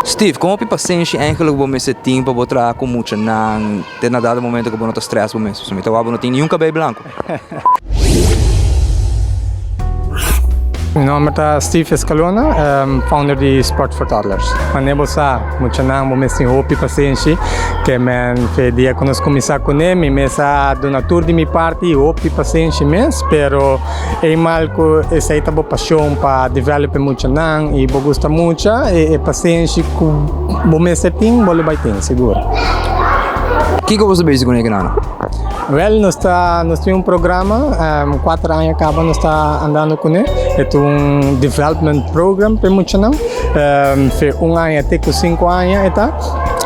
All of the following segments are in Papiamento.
Steve, kon hopi pasenshi eigenlijk bo mester tin pa bo traha ku muchanan te na dado momento ku bo no ta stress bo mes? Pasobra mi ta wak bo no tin niun kabei blanku. Mi nomber ta Steve Escalona, founder di Sport for Toddlers. Wanneer bo sa, muchanan bo mes tin hopi pasenshi, ke men fe dia ku nos kuminsá kuné, mi mes a duna tur di mi parti, hopi pasenshi mes, pero Eenmaal ku esei ta bo pasion pa develop e muchanan i bo gusta mucha, e e pasenshi ku bo mester tin, bo lo bai tin, sigur. Kiko bo ta bezig kuné kenana? Wèl, nos ta nos tin un programa, kuater aña kaba nos ta andando kuné. E ta un development program pa e muchanan. Fe un aña te ku sinku aña e ta.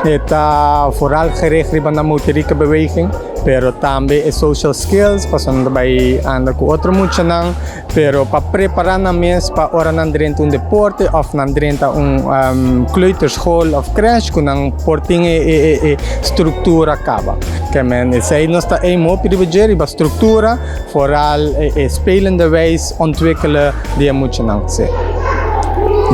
E ta vooral gericht riba nan motorieke beweging. Pero tambe e social skills, pasobra nan ta bai anda ku otro muchanan, pero pa prepará nan mes pa ora nan drenta un deporte òf nan drenta un kleuterschool òf crèche ku nan por tin e e e struktura kaba. Ke men esei nos ta aim hopi riba dje, riba struktura, vooral e e spelende wijs ontwikkelen di e muchanan, si.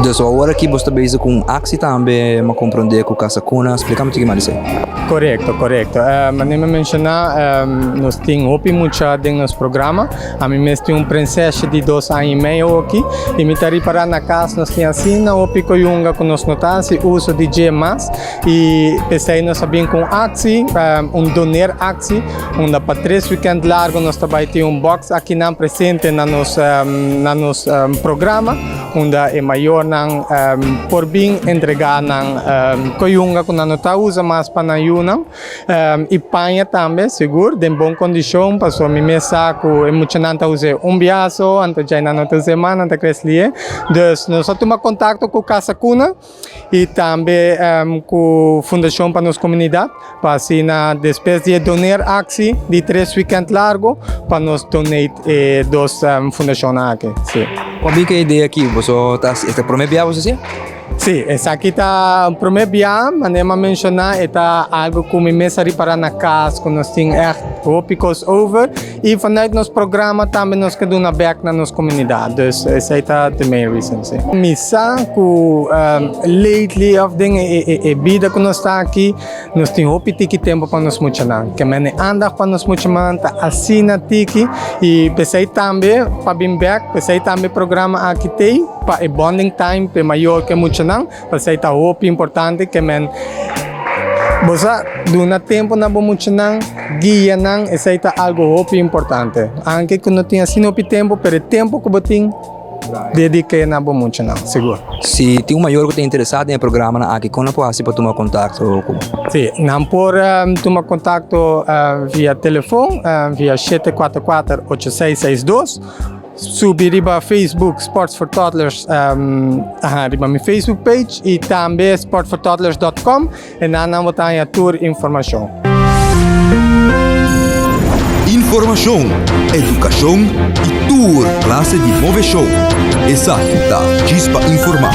Dus awor aki bo sta bezig ku un aksi tambe, mi a komprondé ku Casa Cuna, splika mi un tiki mas di esei. Korekto, korekto. Manera mi a menshoná, nos tin hopi mucha den nos programa. Ami mes tin un prinsesje di dos aña i mei oki i mi ta ripará na kas nos tin asina hopi koyunga ku nos no ta hasi uso di dje mas i p'esei nos a bin ku un aksi, un doner aksi, unda pa tres wikènt largu nos ta bai tin un bòks akinan presente na nos na nos programa. Unda e mayornan por bin entregá nan koyunga ku nan no ta usa mas pa nan yunan i paña tambe sigur den bon kondishon pasobra mi mes sa ku e muchanan ta us'é un biaha so anto djai nan no ta us'é mas nan ta kres lié. Dus nos a tuma kontakto ku Casa Cuna. i tambe ku Fundashon pa nos Komunidat pa asina despues di e doner aksi di tres wikènt largu pa nos donate e dos fundashonnan aki. Si. Kon bin ku e idea aki? Boso ta hasi, e ta promé bia boso hasié? Si, esaki ta promé bia, manera mi a menshoná e ta algu ku mi mes a ripará na kas ku nos tin ègt hopi kos over. I vanuit nos programa tambe nos ke duna bek na nos komunidat. Dus esei ta the main reason, si. Mi sa ku lately of den e bida ku nos ta aki, nos tin hopi tiki tempu pa nos muchanan. Ke mene aandacht pa nos muchanan ta asina tiki. I p'esei tambe pa bin bek, p'esei tambe e programa aki t'ei pa e bonding time p'e mayor ku e muchanan. P'esei ta hopi importante ke men bo sa duna tempu na bo muchanan, guia nan, esei ta algu hopi importante. Anke ku no tin asina hopi tempu, pero e tempu ku bo tin, dedik'é na bo muchanan, sigur. Si tin un mayor ku ta interesá den e programanan aki, kon nan por hasi pa tuma kontakto ku bo? Si, nan por tuma kontakto via telefon, via 744 8662. Subi riba Facebook Sports for Toddlers aha riba mi Facebook page y tambe sportfortoddlers.com en nan nan bo ta haña tur informacion. Informacion, educacion y tur clase di move show. Esaki ta Djis pa Informa.